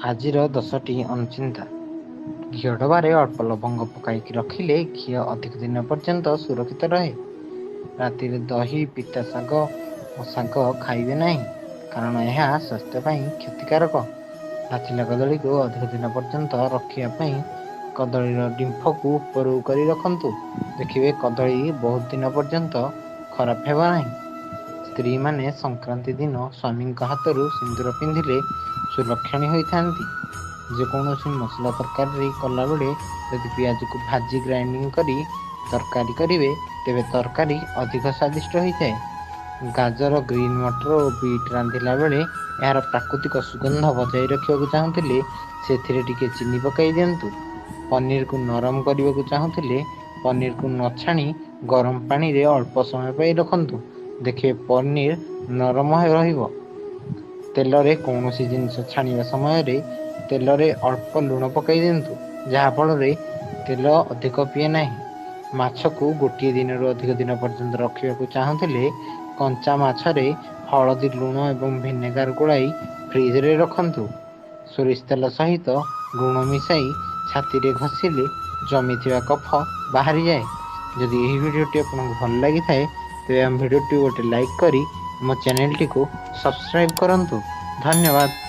ଆଜିର 10ଟି ଅନୁଚିନ୍ତା। ଘିଅ ଡବାରେ ଅଳ୍ପ ଲବଙ୍ଗ ପକାଇକି ରଖିଲେ ଘିଅ ଅଧିକ ଦିନ ପର୍ଯ୍ୟନ୍ତ ସୁରକ୍ଷିତ ରହେ। ରାତିରେ ଦହି, ପିତା ଶାଗ ଓ ଶାଗ ଖାଇବେ ନାହିଁ, କାରଣ ଏହା ସ୍ୱାସ୍ଥ୍ୟ ପାଇଁ କ୍ଷତିକାରକ। ପାଚିଲା କଦଳୀକୁ ଅଧିକ ଦିନ ପର୍ଯ୍ୟନ୍ତ ରଖିବା ପାଇଁ କଦଳୀର ଡିମ୍ଫକୁ ଉପରକୁ କରି ରଖନ୍ତୁ, ଦେଖିବେ କଦଳୀ ବହୁତ ଦିନ ପର୍ଯ୍ୟନ୍ତ ଖରାପ ହେବ ନାହିଁ। ସ୍ତ୍ରୀମାନେ ସଂକ୍ରାନ୍ତି ଦିନ ସ୍ୱାମୀଙ୍କ ହାତରୁ ସିନ୍ଦୁର ପିନ୍ଧିଲେ ସୁଲକ୍ଷଣୀ ହୋଇଥାନ୍ତି। ଯେକୌଣସି ମସଲା ତରକାରୀ କଲାବେଳେ ଯଦି ପିଆଜକୁ ଭାଜି ଗ୍ରାଇଣ୍ଡିଙ୍ଗ କରି ତରକାରୀ କରିବେ, ତେବେ ତରକାରୀ ଅଧିକ ସ୍ୱାଦିଷ୍ଟ ହୋଇଥାଏ। ଗାଜର, ଗ୍ରୀନ୍ ମଟର ଓ ବିଟ୍ ରାନ୍ଧିଲା ବେଳେ ଏହାର ପ୍ରାକୃତିକ ସୁଗନ୍ଧ ବଜାଇ ରଖିବାକୁ ଚାହୁଁଥିଲେ ସେଥିରେ ଟିକେ ଚିନି ପକାଇ ଦିଅନ୍ତୁ। ପନିରକୁ ନରମ କରିବାକୁ ଚାହୁଁଥିଲେ ପନିରକୁ ନ ଛାଣି ଗରମ ପାଣିରେ ଅଳ୍ପ ସମୟ ପାଇଁ ରଖନ୍ତୁ, ଦେଖିବେ ପନିର ନରମ ରହିବ। ତେଲରେ କୌଣସି ଜିନିଷ ଛାଣିବା ସମୟରେ ତେଲରେ ଅଳ୍ପ ଲୁଣ ପକାଇ ଦିଅନ୍ତୁ, ଯାହାଫଳରେ ତେଲ ଅଧିକ ପିଏ ନାହିଁ। ମାଛକୁ ଗୋଟିଏ ଦିନରୁ ଅଧିକ ଦିନ ପର୍ଯ୍ୟନ୍ତ ରଖିବାକୁ ଚାହୁଁଥିଲେ କଞ୍ଚା ମାଛରେ ହଳଦୀ, ଲୁଣ ଏବଂ ଭିନେଗାର ଗୋଳାଇ ଫ୍ରିଜରେ ରଖନ୍ତୁ। ସୋରିଷ ତେଲ ସହିତ ଲୁଣ ମିଶାଇ ଛାତିରେ ଘଷିଲେ ଜମିଥିବା କଫ ବାହାରିଯାଏ। ଯଦି ଏହି ଭିଡ଼ିଓଟି ଆପଣଙ୍କୁ ଭଲ ଲାଗିଥାଏ, ତେବେ ଆମ ଭିଡ଼ିଓଟି ଗୋଟେ ଲାଇକ୍ କରି ଆମ ଚ୍ୟାନେଲଟିକୁ ସବସ୍କ୍ରାଇବ୍ କରନ୍ତୁ। ଧନ୍ୟବାଦ।